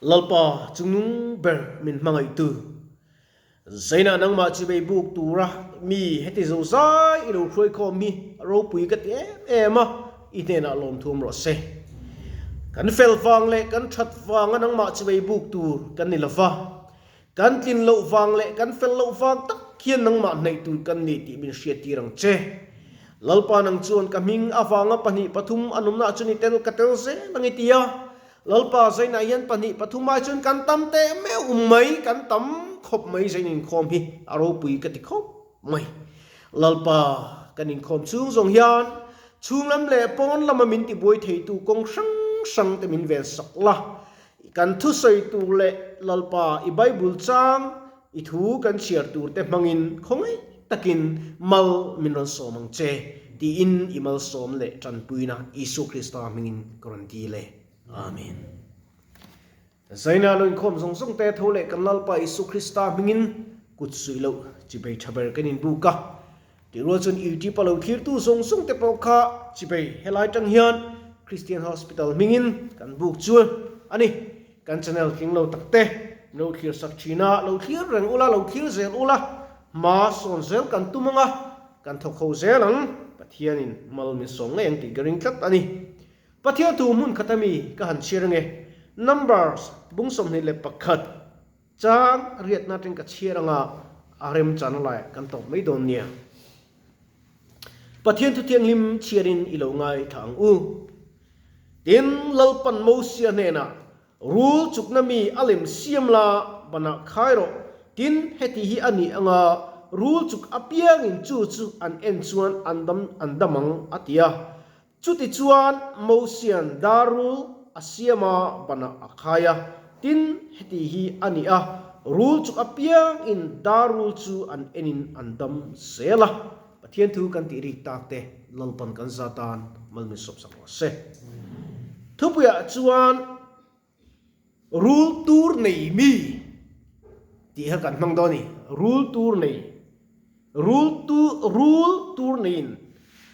Lalpa chungnung ber min hmangaihtu. Zainah nangmah chibei buk tura mi heti zo zai i lo hruai khawm hi ropui ka ti em em a, i hnenah lawmthuam rawh se. Kan fel vang leh kan that vanga nangmah chibei buk tur kan ni lova, kan tlin loh vang leh kan fel loh vang tak hian nangmah hnaih tur kan ni tih min hriattir ang che. Lalpa nang chuan ka hming avanga 2 3 an awmnaah chuan i tel ka tel zel ang i ti a, Lalpa zainah hian 2 3 ai chuan kan tam teh meuh mai, kan tam khawp mai zain inkhawm hi a ropui ka ti khawp mai. Lalpa kan inkhawm chhung zawng hian chhunglam leh pawn lama min tibuai theitu kawng hrang hrang te min ven sak la. Kan thusawi tur leh Lalpa i Bible chang i thu kan chhiar tur te hmangin khawngaih takin mal min rawn sawm ang che tiin i malsawm leh tanpuina Isua Krista hmingin ka rawn dil e. Amen. Zaina lo inkhawm zawng zawng te tho leh kan Lalpa Isua Krista hmingin kut suih loh chibei tha ber kan inbuk a. Tih rual chuan YouTube a lo thlirtu zawng zawng te pawh kha chibei helai tang hian Christian Hospital hmingin kan buk chu a ni. Kan channel tling lo tak te lo thlir sak thin a, lo thlir reng ula, lo thlir zel ula, hma sawn zel kan tum ang a, kan thawk ho zel ang, Pathianin mal min sawm ngei ang tih ka ring tlat a ni. Pathian thu hmun khat ami ka han chhiar ange, Numbers bung 21 chang riatna atang ka chhiar anga a remchana laiah kan tawp mai dawn nia. Pathian thu thianghlim chhiarin i lo ngaithla ang u. Tin, Lalpan Mosia hnenah, Rul chukna mi a lem siam la, banah khai rawh. Tin, heti hi a nih anga rul chuk apiangin chu chu an en chuan an dam an dam ang, a ti a. Chutichuan Mosia'n dar rul a siam a, banah a khai a. Tin, heti hi a ni a, rul chuk apiangin dar rul chu an enin an dam zel a. Pathian thu kan tih rik tak te Lalpan kan za tan mal min sawp sak rawh se. Thupuiah chuan rul tur nei mi tih kha kan hmang dawn a ni. Rul tur nei, rul tu rul tur neiin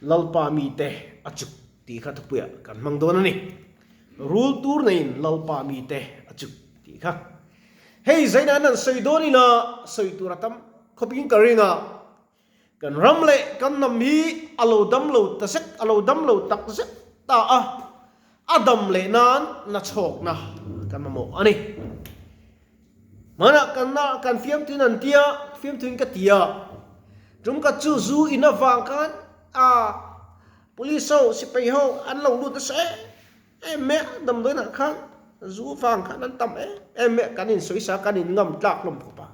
Lalpa mite a chuk tih kha thupuiah kan hmang dawn a ni. Rul tur neiin Lalpa mite a chuk tih kha. Hei zaina an han sawi dawn ina sawi tur a tam khawpin ka ring a. Kan ram leh kan hnam hi a lo dam lo ta zet, a lo dam lo tak zet ta a, a dam leh nan na chhawkna kan mamawh a ni. Hmanah kan na kan fiamthuin an tia, fiamthuin ka ti a, tum khat chu zu in avang khan a police ho, sipai ho an lo lut nasa em em mai a, damdawiinah khan zu vang khan an tam em em mai a, kan insawisa kan inngam tlak hlawm khawp a.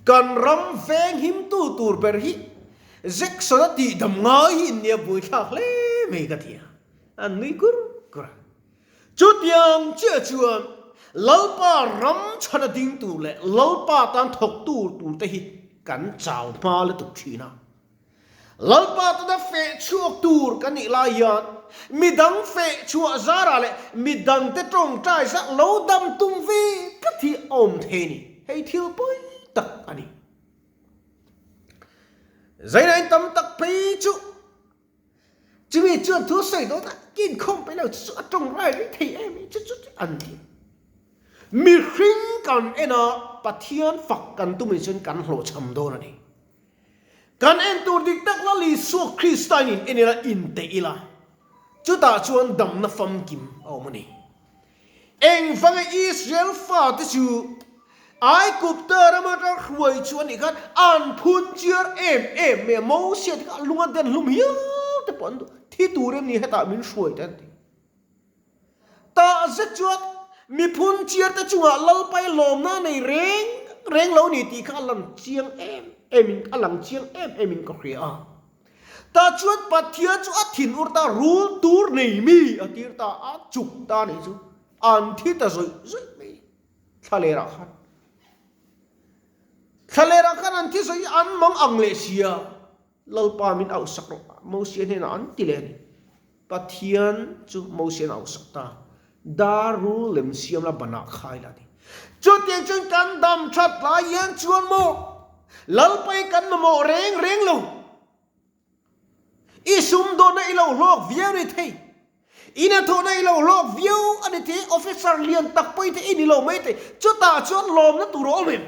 Kan ram veng himtu tur ber hi Jackson-a tihdam ngai hi nia buaithlak hle mai ka ti a, an nui kur kur a. Chutiang chiah chuan Lalpa ram chhana ding tur leh Lalpa tan thawk tur tur te hi kan chau hma lutuk thin a. Lalpa tana feh chhuak tur kan nih lai hian midang feh chhuah zarah leh midangte tawngtai zah lo dam tum ve tlat hi a awm thei a ni. Hei thil pawi tak a ni. Zainain tam tak phei chu chumi chuan thu sawi dawn a, inkhawm peih lo chu chu a tawngrai rih thei em chu chu an ti. Mihring kan en a, Pathian fak kan tumin chuan kan hlawhchham dawn a ni. Kan en tur dik tak Lal Isua Krista in en ila inteih ila, chutah chuan damna famkim a awm a ni. Engvanga Israel fate chu Aigupta ram atang hruai chu a nih khan an phun chiar em em mai a, Mosia te kha lung a den hlum hial te pawh an duh, thi tur em ni hetah min hruai te an ti. Tah zet chuan miphun chiar te chungah Lalpai lawmna nei reng reng lo ni tih kha a lang chiang em em in a lang chiang em em in ka hria a. Tah chuan Pathian chu a thin ur ta rul tur nei mi a tir ta a chuk ta nih chu an thi ta zawih zawih mai thlalerah khan. Thlalerah khan an thi zawih an mang ang leh sia. Lalpa min auhsak rawh, Mosia hnenah an ti leh a ni. Pathian chu Mosia'n a auhsak ta. Dar rul lem siam la banah khai la a ti. Chutiang chuan kan dam that lai hian chuan maw Lalpa hi kan mamawh reng reng lo. I sumdawnna i lo hlawk viau ni thei. I hnathawhna i lo hlawk viau a ni thei, officer lian tak pawh i thei i ni lo mai thei, chutah chuan lawmna tur a awm em?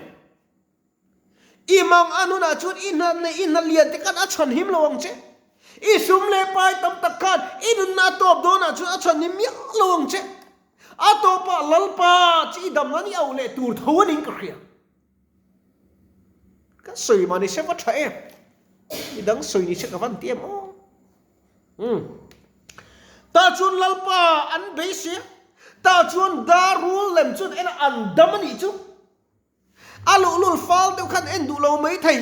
I mang an hunah chuan i hna nei i hna lian te khan a chhan him lo ang che. I sum leh pai tam tak khan i nunna a tawp dawnah chuan a chhan him miah lo ang che. A tawpah Lalpa chu i dam nan i auh leh tur tho a ning ka hria. Ka sawi mah ni se va tha em? Midang sawi ni se ka van ti em aw. Umm. Tah chuan Lalpa an beisei a, tah chuan dar rul lem chuan en a an dam a nih chu. A luhlul fal deuh khan en duh lo mai thei.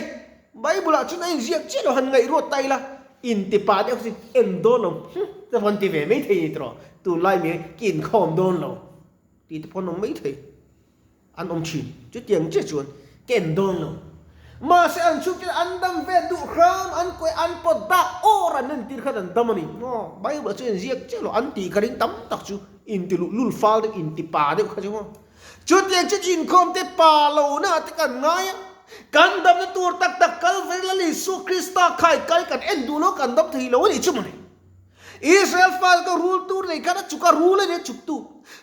Bible ah chuan a inziak chiah lo han ngaihruat ta ila, intipa deuh kha chu en dawn lo hm te pawh an ti ve mai thei ni tawh. Tunlai mi ki inkhawm dawn lo tih te pawh an awm mai thei. An awm thin. Chutiang chiah chuan ka en dawn lo. Mahse an chhungte an dam ve duh hram, an kuai an pawt dak awr an entir khan an dam a ni. Maw Bible ah chuan inziak chiah lo an tih ka ring tam tak chu inti luhlul fal deuh intipa deuh kha chu maw. Chutiang chu inkhawm te pa lohna te kan ngai a, kan damna tur tak tak Kalvari Lal Isua Krista khai kai kan en duh lo kan dam thei lo a nih chu mawni. Israel fate ka rul tur nei khan a chuk a rul a nia chuk tu.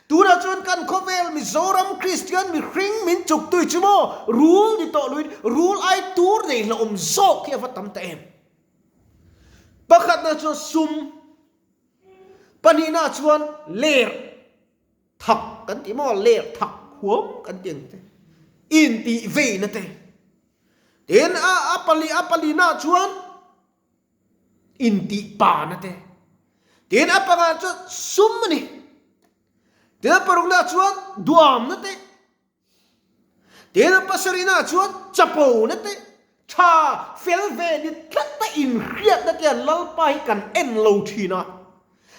Tunah chuan kan khawvel Mizoram Kristian mihring min chuk tui chu maw rul ni tawh luin rul ai tur nei hlauhawm zawk hi a va tam ta em. Pakhatna chuan sum, pahnihna chuan ler. Thak kan tih maw ler thak huam kan tih ang te intih veina te tin a a pali a palina chuan intih pana te tin a panga chuan sum a ni tin a parukna chuan duamna te Tin a pasarihna chuan chapona te, tha fel ve ni tlat a inhriatna te hian Lalpa hi kan en lo thin a.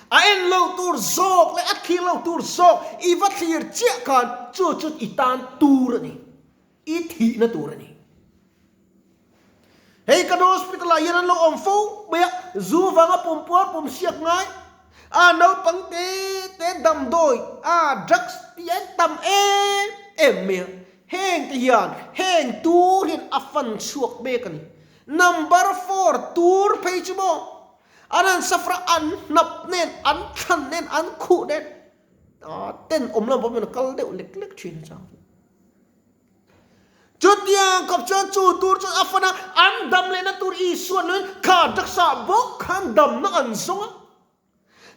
A en lo tur zawk leh a thlir lo tur zawk i va thlir chiah khan chu chu i tan tur a ni, i thihna tur a ni. Hei kan hospital ah hian an lo awm fo mai a, zu vanga pum puar pum siak ngai, a naupang te te damdawi a drugs tih an tam em em mai a, heng te hian heng tur hian a fan chhuak mek a ni. Number four tur phei chu maw an han suffer a, an hnap nen, an thlan nen, an khuh nen, ten awm lam pawh kal deuh lek lek thin a chang. Chutiang khawp chuan chu tur chuan a fan a, an dam lehna tur Isua nuin kha taksa bawk khan damna an zawng a.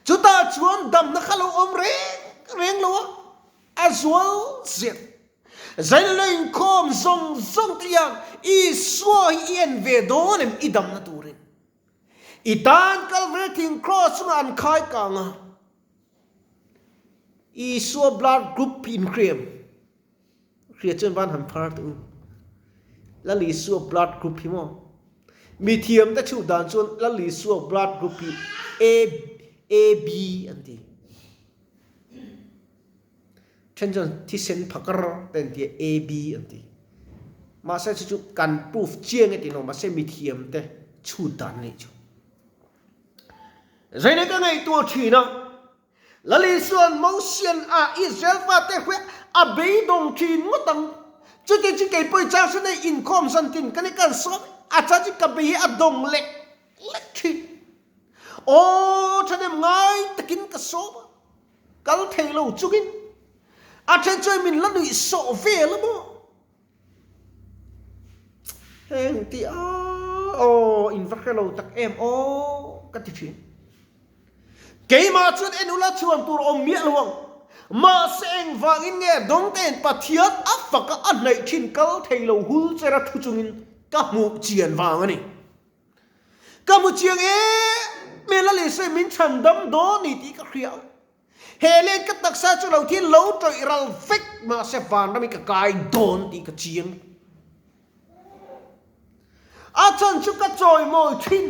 Chutah chuan damna kha lo awm reng reng lo a, a zual zel. Zailna inkhawm zawng zawng te hian Isua hi i en ve dawn em i damna turin? I tan Kalvari thing kraws chungah an khai kang a, Isua blood group hi inhriam. Hria chuan van han phar teh u. Lal Isua blood group hi maw? Mi thiam te chhuh dan chuan Lal Isua blood group hi A AB an ti. Then chuan thisen phakar te an ti a AB an ti. Mahse chu chu kan proof chiang e ti lo mahse mi thiam te chhut dan a nih chu. Zaina ka ngaihtuah thin a. Lal Isua'n Mosian a Israel fate hruai a beidawng thin ngawt ang. Chuti chu kei pawh i chang hran e, inkhawm zan tin ka ni kan sawm a chang chu ka bei hi a dawng lek lek thin. Aw thahnem ngai takin ka sawm a, kal thei lo chungin a then chuan min la nuih sawh vel a maw? Heng ti a aw in va hre lo tak em aw ka ti thin. Keimah chuan en ula chhuan tur awm miah lo ang. Mahse engvangin nge dawngtein Pathian a faka a hnaih thin kal thei lo hul chera thu chungin ka hmuh chian vang a ni. Ka hmu chiang em em Lalisa min chhan dam dawn ni tih ka hria a. He leng ka taksa chu lo thi lo tawih ral vek mahse vanram hi ka kai dawn tih ka chiang. A chhan chu ka chawimawi thin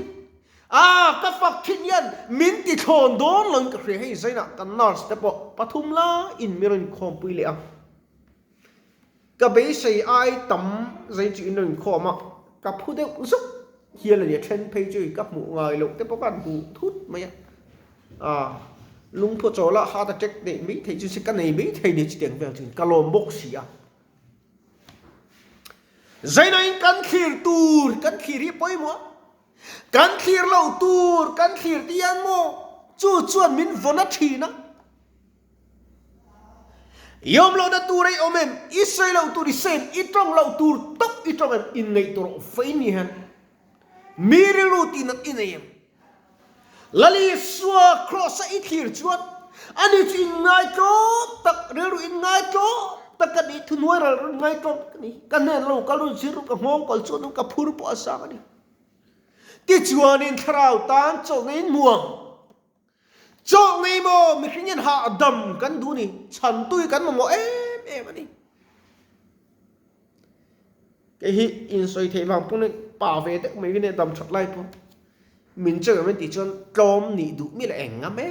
a, ka fak thin hian min ti thlawn dawn lo in ka hria. Hei zainah kan nurse te pawh pathum laiin min rawn inkhawmpui leh a. Ka beisei ai tam zai chu in rawn inkhawm a, ka phu deuh zuk hian a ni a, then phei chu ka hmuh ngai loh te pawh khan hmuh thut mai a, ah lungphaw chawl a heart attack neih mai thei chu se ka nei mai thei ni chutiang vel chu ka lawm bawk si a. Zainain kan thlir tur kan thlir hi pawimawh a, kan thlir loh tur kan thlir te hian maw? Chu chuan min vawn a thin a. I awm lohna tur i awm em? I sawi loh tur i sawi em? I tawng loh tur tawp i tawng em? Inngaih tur awh fei ni hian mi rilru tih nat i nei em? Lal Isua Kraws-a i thlir chuan ani chu inngaihtlawm tak, rilru inngaihtlawm tak ka ni, thuhnuai ral rawn ngaihtlawm tak ka ni. Ka hnen lo kal rawn zir ru, ka nghawng kal chuan ka phur pawh a sang a ni. Tichuanin thlarau tan chawlh ngeiin muang. Chawlh ngei maw mihring hian hahdam kan duh ni, chhantui kan mamawh em em a ni. Kei hi insawi theih vang pawh ni pa ve deuh mai hi dam that lai pawh min cheu em tih chuan tlawm nih duh mi leh eng ngam e,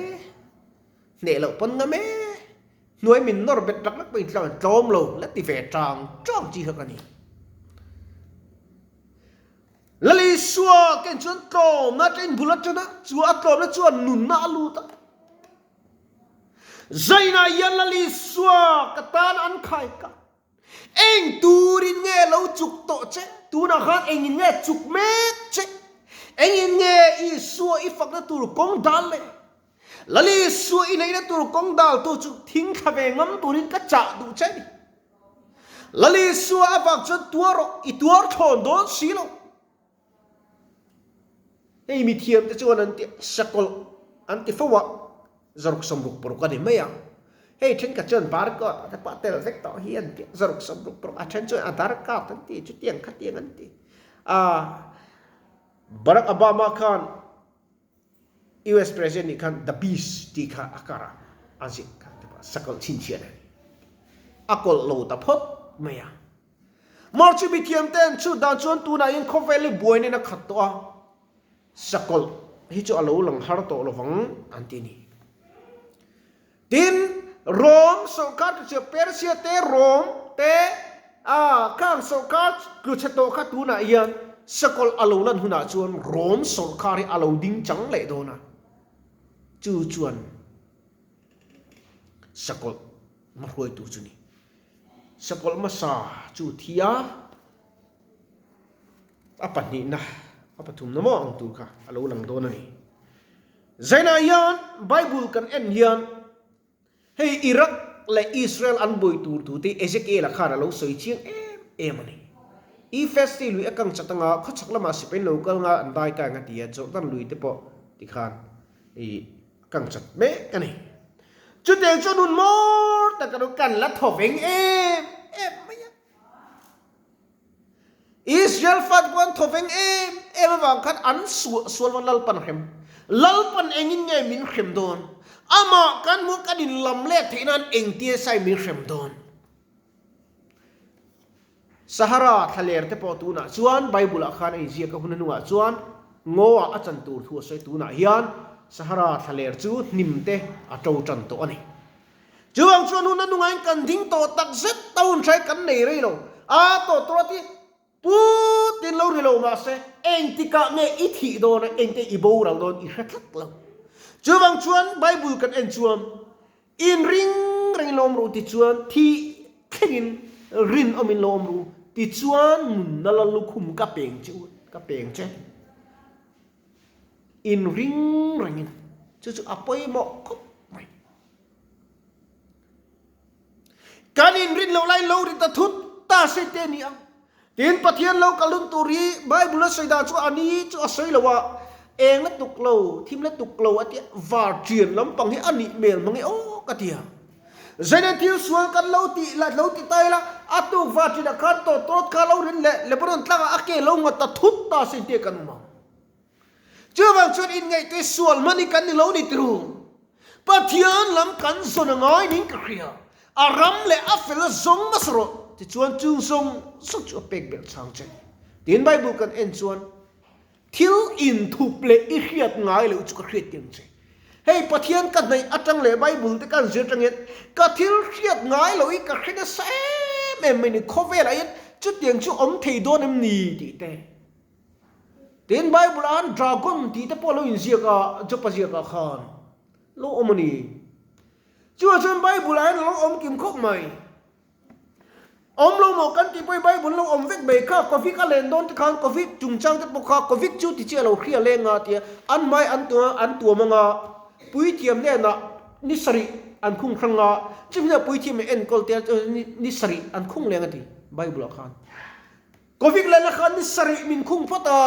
hneh loh pawn ngam e, hnuai min nawr bet rak rak pawhin tlawm lo la ti ve tang tang chi kha ka ni. Lal Isua ken chuan tlawmna atangin bul a tan a, chu a tlawmna chuan nunna a lut a. Zainah hian Lal Isua ka tan an khai ka. Eng turin nge lo chuk tawh che? Tunah khan engin nge chuk mek che? Engin nge Isua i fakna tur kawng dal le? Lal Isua i neihna tur kawng daltu chu thing thla ve ngam turin ka chah duh che a ni. Lal Isua avang chuan tuar rawh, i tuar thlawn dawn si lo. Hei mithiam te chuan an ti sakawlh an ti fo a, zaruk sawmruk paruk a ni mai a. Hei thenkhat chuan barcode a te pawh a tel vek tawh hi an ti a, zaruk sawmruk paruk a then chuan Aadhaar card an ti, chutiang khatiang an ti. Aaa Barack Obama khan US President nih khan The Beast tih kha a kar ah a ziak kha ti pah sakawlh chhinchhiah a ni. A kawlh lo ta phawt mai a. Mar chu mithiam ten chu dan chuan tunah hian khawvel hi buaina in a khat tawh a, sakawlh hi chu a lo lang har tawh lovang an ti a ni. Tin, Rome sawrkar tlu chhe Persia te, Rome te, a khang sawrkar tlu chhe tawh kha tunah hian sakawlh a lo lan hunah chuan Rome sawrkar hi a lo ding chang leh dawn a, chu chuan sakawlh hmahruaitu chu ni. Sakawlh hmasa chu thi a, a pahnihna, a pathumna maw ang tur kha a lo lang dawn a ni. Zainah hian Bible kan en hian hei Iraq leh Israel an buai tur thu te Ezekiel-a khan a lo sawi chiang em em a ni. Efes-te lui a kang chat anga khawchhak lamah sipai lo kal nga an dai kai ang a ti a, Jordan lui te pawh tikhan i a kang chat mek a ni. Chutiang chuan hun mawi tak erawh kan la thaw veng em em mai a. Israel fate pawh an thaw veng em em avang khan an suah sual vang Lalpan a hrem. Lalpan engin nge min hrem dawn? Amah kan hmuh kan inlam let theih nan engtia sai min hrem dawn? Sahara thlaler te pawh tunah chuan Bible ah khan a inziak a hun a hnungah chuan ngaw ah a chan tur thu a sawi tunah hian Sahara thlaler chu hnim te a to tan tawh a ni. Chuvang chuan hun a nungain kan ding tawh tak zet a hun hrai kan nei rei lo. A tawh tawh a ti Putin lo ri lo mahse engtikah nge i thih dawn a engte i boral dawn i hre tlat lo. Chuvang chuan Bible kan en chuan inring rengin lo awm ru tichuan thih thlengin rinawmin lo awm ru tichuan nunna la lukhum ka peng che u ka peng che. Inring rengin chu chu a pawimawh khawp mai. Kan inrin loh lai lo ri ta thut ta se te a ni ang. Tin, Pathian lo kal hun tur hi Bible a sawi dan chu a ni chu a sawi lo a, eng la tuk lo, thim la tuk lo a tia, var ṭian lampang hi a nih hmel mang e aw ka ti a. Zainen thil sual kan lo tih la lo ti ta ila, a tuk var ṭinah khan tawt tawt kha lo rin leh Lebanon tlangah a ke lo ngawt ta thut ta se tia kan awm ang. Chuvang chuan inngaihtuah sual hman hi kan ni lo ni tiru. Pathian lam kan zawn a ngai niin ka hria. A ram leh a fel a zawng hmasa rawh tichuan chung zawng zawng chu a pek belh chang che. Tin Bible kan en chuan thil inthup leh i hriat ngai loh chu ka hriat tir ang che. Hei Pathian ka hnaih atang leh Bible te kan zir atang hian ka thil hriat ngai loh hi ka hre nasa em em mai ni. Khawvelah hian chutiang chu awm thei dawn em ni tih te. Tin, Bible ah khan dragon tih te pawh a lo inziak a, Job a ziakah khan lo awm a ni. Chuvang chuan Bible ah hian a lo awm kim khawp mai. Awm lo maw kan tih pawhin Bible lo awm vek mai kha, Covid a len dawn te khan Covid chungchang te pawh kha Covid chu ti chiah lo hria leng a tia an hmai an tuam an tuam anga. Puithiam hnenah ni sarih an khung hrang a, chumi hnenah puithiam in enkawl te ni sarih an khung leng a ti Bible ah khan. Covid leh la khan ni sarih min khung phawt a,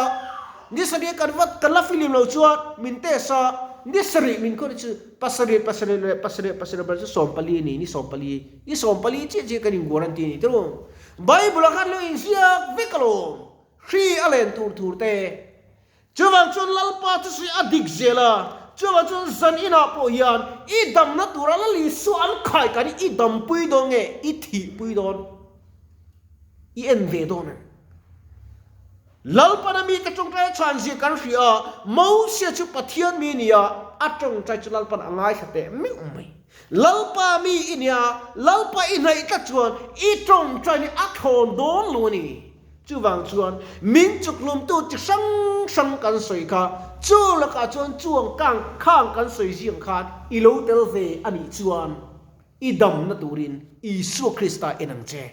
ni sarih kan vat kan la filim lo chuan min test a, ni sarih min khung chu pasarih pasarih leh pasarih pasarih ber chu 14 a ni, ni 14, ni 14 chiah chiah kan in guarantee a ni tiraw. Bible ah khan lo inziak vek alawm, hri a len tur tur te. Chuvang chuan Lalpa chu sawi a dik zel a, chuvang chuan zan inah pawh hian i damna tura Lal Isua an khai kan hi i dampui dawn nge i thihpui dawn? I en ve dawn em? Lalpana mite tawngtai a chhan zia kan hria a, Mosia chu Pathian mi a ni a, a tawngtai chu Lalpan a ngaithla teh meuh mai. Lalpa mi i nia, Lalpa i hnaih tlat chuan i tawngtai hi a thlawn dawn lo a ni. Chuvang chuan min chukhlumtu chi hrang hrang kan sawi kha, chu lakah chuan chuang kang khang kan sawi zing khan i lo tel ve a nih chuan i damna turin Isua Krista en ang che.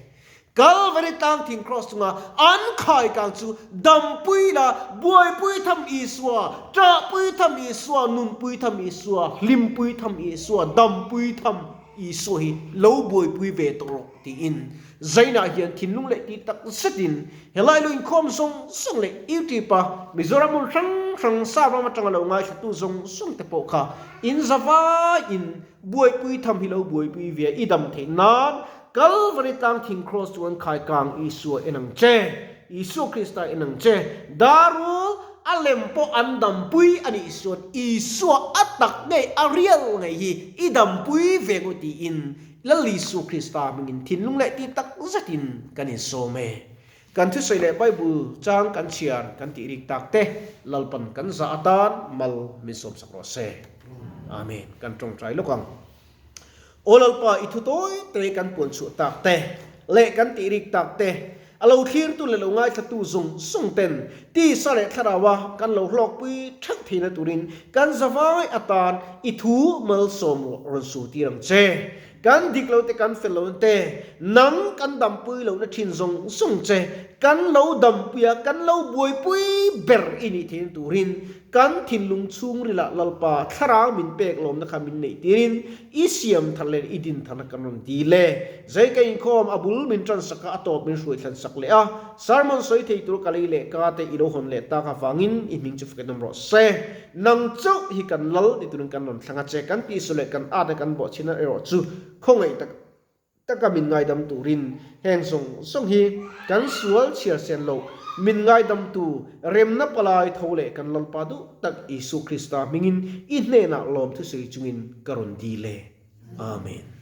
Kalvari tlang thing kraws chunga an khai kang chu dampui la, buaipui tham Isua, ṭahpui tham Isua, nunpui tham Isua, hlimpui tham Isua, dampui tham Isua hi lo buaipui ve tawh rawh tiin Zainah hian thinlung leh tih tak zetin helai lo inkhawm zawng zawng leh YouTube a Mizoram hmun hrang hrang sa ram atanga lo ngaithlatu zawng zawng te pawh kha in zavaiin buaipui tham hi lo buaipui ve i dam theih nan Kalvari tlang thing kraws chuan khaikang Isua en ang che, Isua Krista en ang che, Darul a lem pawh an dampui a nih chuan Isua a tak ngei a real ngei hi i dampui ve ngawt tiin Lal Isu Krista hmingin thinlung leh tih tak zetin kan insawm e. Kan thusawi leh Bible chang kan chhiar kan tih rik tak te Lalpan kan zah atan mal min sawmsak rawh se. Amen. Kan tawngtai lawk ang. Aw Lalpa i thu tawi te kan puan chhuah tak te leh kan tih rik tak te a lo thlirtu leh lo ngaithlatu zawng zawng ten tisa leh thlaraua kan lo hlawkpui theuh theihna turin kan zavai atan i thu malsawm rawh rawn sur tir ang che. Kan dik lo te kan fel lo te, nang kan dampui lohna thin zawng zawng che, kan lo dampui a, kan lo buaipui ber i nih theihna turin kan thinlung chhungrilah Lalpa thlarau min pek lawmna kha min neih tirin I siam thar leh i din tharna kan rawn dil e. Zai ka inkhawm, a bul min tan sak a, a tawp min hruai thlan sak leh a. Sermon sawi thei tur ka lei leh ka te i lo hawn leh tak avangin i hming chu fakin awm rawh se. Nang chauh hi kan lal ti turin kan rawn thlang a che, kan tihsual leh kan at a kan bawhchhiatna erawh chu khawngaih tak taka min ngaidam turin heng zawng zawng hi kan sual chhiar sen loh min ngaidamtu remna palai tho leh kan Lalpa duh tak Isu Krista hmingin i hnenah lawmthu sawi chungin ka rawn dil e. Amen.